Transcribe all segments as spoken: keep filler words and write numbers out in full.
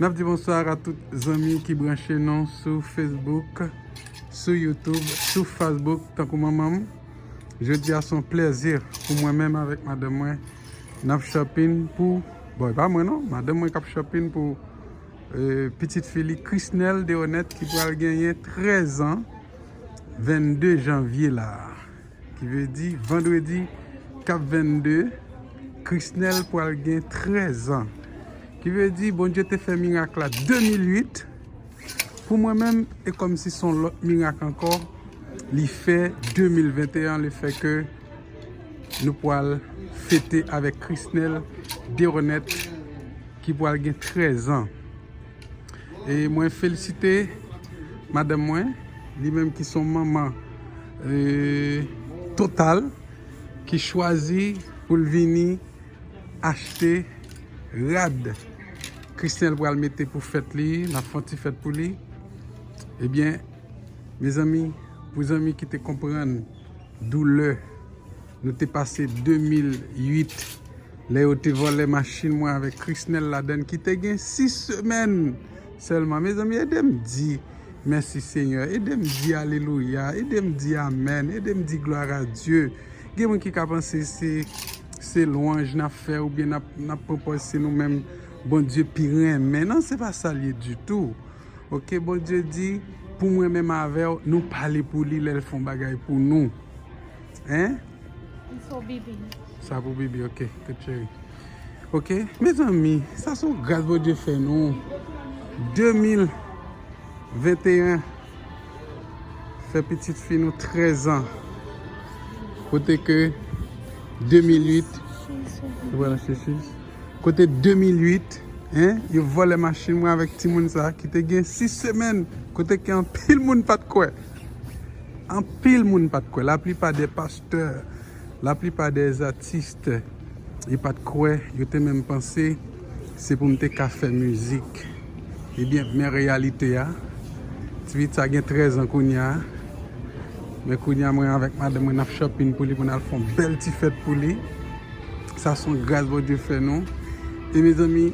N ap di bonswa a tout zanmi ki branche nou sou Facebook, sou YouTube, sou Facebook, tankou manman m. Jodi a se yon plèzi pou mwen menm avèk madanm mwen. N ap shopping pou, bon, e pa mwen non, madanm mwen k ap shopping pou, eh, pitit fi li, Chrisnel Deronette, ki pral genyen trèz an, vennde janvye la a. Ki vle di, vandredi k ap vennde, Chrisnel pral gen trèz an. Ki vle di, Bondye te fè mirak la de mil uit. Pou mwen menm, e kòmsi se yon lòt mirak ankò, li fè de mil venteyen, le fè ke nou pral fete avèk Chrisnel Deronette, ki pral gen trèz an. E mwen felisite madanm mwen, li menm ki se yon manman, eh, total, ki chwazi pou l vini achte rad Chrisnel pral mete pou fèt li, n ap fè yon ti fèt pou li. Ebyen, mezanmi, pou zanmi ki te konprann doulè nou te pase de mil uit, lè yo te vòlè machin mwen avèk Chrisnel ladann ki te gen sis semèn sèlman. Mezanmi, ede m di mèsi Senyè, ede m di alelouya, ede m di amèn, ede m di glwa a Dye. Gen moun ki ka panse se, se lwanj n ap fè oubyen n ap, n ap pran pòz se nou menm Bondye pi renmen. Non, se pa sa l ye ditou. Oke, Bondye di, pou mwen menm avè w, nou pale pou li lè l fè yon bagay pou nou. Hein? It's for baby. Sa pou bebe, oke, tout cheri. Oke, mezanmi, sa se yon gras Bondye fè nou. De mil venteyen, fè pitit fi nou trèz an. Kote ke de mil uit, voilà, se sis. Kote de mil uit, hein, yo vòlè machin mwen avèk timoun sa ki te gen sis semèn. Kote ke anpil moun pa t kwè. Anpil moun pa t kwè. Laplipa de pastè, laplipa de atis, yo pa t kwè, yo te menm panse se pou m te ka fè mizik. Ebyen, men reyalite a, ti pitit sa gen trèz an kounye a. Men kounye a, mwen avèk madanm mwen, n ap shopping pou li, pou n al fè yon bèl ti fèt pou li. Sa se yon gras Bondye fè nou. E mezanmi,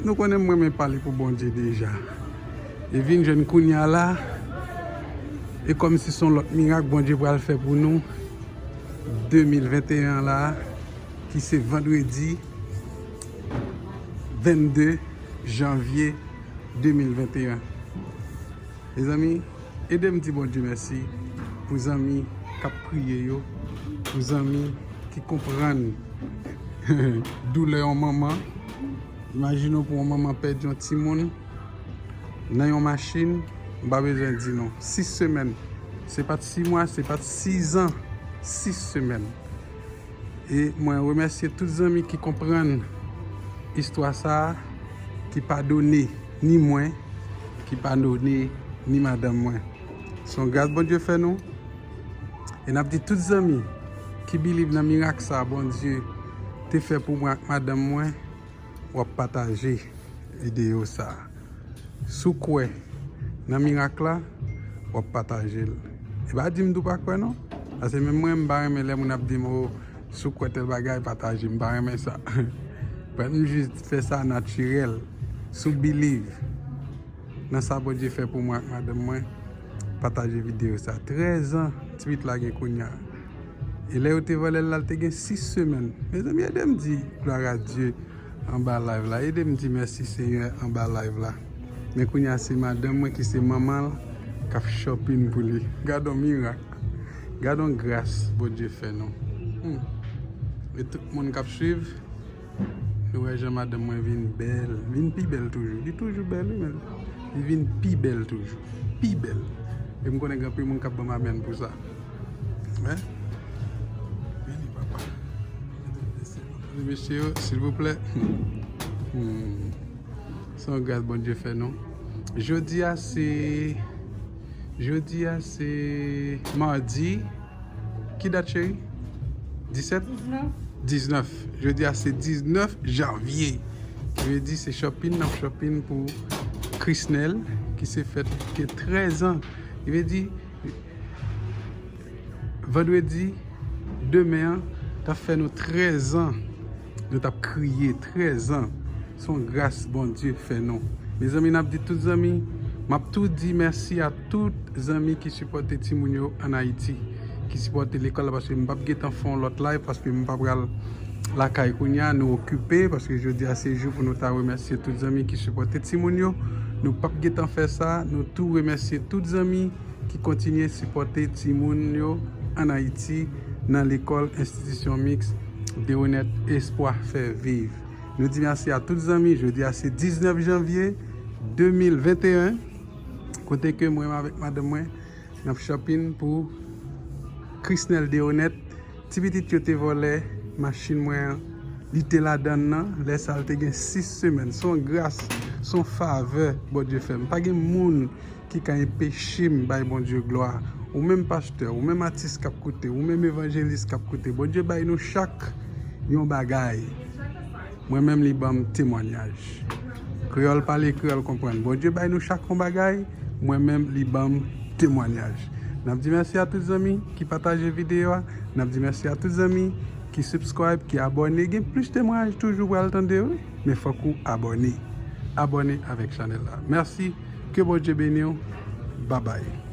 nou konnen mwen renmen pale pou Bondye deja. E vin jwenn kounye a la, e kòmsi se yon lòt mirak Bondye pral fè pou nou. De mil venteyen la, ki se vandredi vennde janvye de mil venteyen. Mezanmi, ede m di Bondye mèsi pou zanmi k ap priye yo, pou zanmi ki konprann doulè yon manman. Imajine w pou yon manman pèdi yon timoun nan yon machin, m pa bezwen di nou. Sis semèn. Se pa t sis mwa, se pa t sis an. Sis semèn. E mwen remèsye tout zanmi ki konprann istwa sa a, ki padone ni mwen, ki padone ni madanm mwen. Se yon gras Bondye fè nou. E n ap di tout zanmi ki believe nan mirak sa a Bondye te fè pou mwen ak madanm mwen, w ap pataje videyo sa a. Si w kwè nan mirak la, w ap pataje l. E pa di m tou pa kwè non. Paske menm mwen, m pa renmen lè moun ap di m, "O, si w kwè tèl bagay, pataje." M pa renmen sa. But m jis fè sa natirèl. Si w believe nan sa Bondye fè pou mwen ak madanm mwen, pataje videyo sa. Trèz an, ti pitit la gen kounye a. E lè yo te vòlè l la, l te gen sis semèn. Mezanmi, ede m di glwa a Dye anba live la. Ede m di mèsi Senyè anba live la. Men kounye a se madanm mwen ki se manman l k ap shopping pou li. Gad yon mirak. Gad yon gras Bondye fè nou. Hmm. E tout moun k ap swiv, nou wè jan madanm mwen vin bèl. Vin pi bèl toujou. Li toujou bèl, wi, men li vin pi bèl toujou. Pi bèl. E m konnen gen anpil moun k ap ban m amèn pou sa. Hein? Vini, papa. Mesye yo, silvouplè. Hmm. Se yon gras Bondye fè nou. Jodi a se, jodi a se madi. Ki dat, cheri? Disèt? Diznèf. Diznèf. Jodi a se diznèf janvye. Ki vle di se shopping, n ap shopping pou Chrisnel, ki se fèt ke trèz an. Ki vle di, vandredi, demen an, t ap fè nou trèz an. Nou t ap kriye trèz an. Se yon gras Bondye fè nou. Mezanmi, n ap di tout zanmi, m ap tou di mèsi a tout zanmi ki sipòte timoun yo ann Ayiti, ki sipòte lekòl la, paske m p ap gentan fè yon lòt live, paske m pa pral lakay kounye a, nou okipe, paske jodi a se jou pou nou ta remèsye tout zanmi ki sipòte timoun yo. Nou p ap gentan fè sa, nou tou remèsye tout zanmi ki kontinye sipòte timoun yo ann Ayiti nan lekòl enstitisyon miks Deronette Espoir fè viv. Nou di mèsi a tout zanmi. Jodi a se diznèf janvye de mil venteyen, kote ke mwen avèk madanm mwen n ap shopping pou Chrisnel Deronette. Ti pitit yo te vòlè machin mwen an, li te ladan l nan, lè sa l te gen sis semèn. Se yon gras, se yon favè Bondye fè m. Pa gen moun ki ka enpeche m bay Bondye glwa. Ou menm pastè, ou menm atis k ap koute, ou menm evanjelis k ap koute, Bondye bay nou chak yon bagay. Mwen menm, li ban m temwanyaj. Kreyòl pale, kreyòl konprann. Bondye bay nou chak yon bagay, mwen menm, li ban m temwanyaj. N ap di mèsi a tout zanmi ki pataje videyo a. N ap di mèsi a tout zanmi ki subscribe, ki abòne. Gen plis temwanyaj toujou pral tande, wi. Men fòk ou abòne. Abòne avèk chanèl la. Mèsi. Ke Bondye beni w. Babay.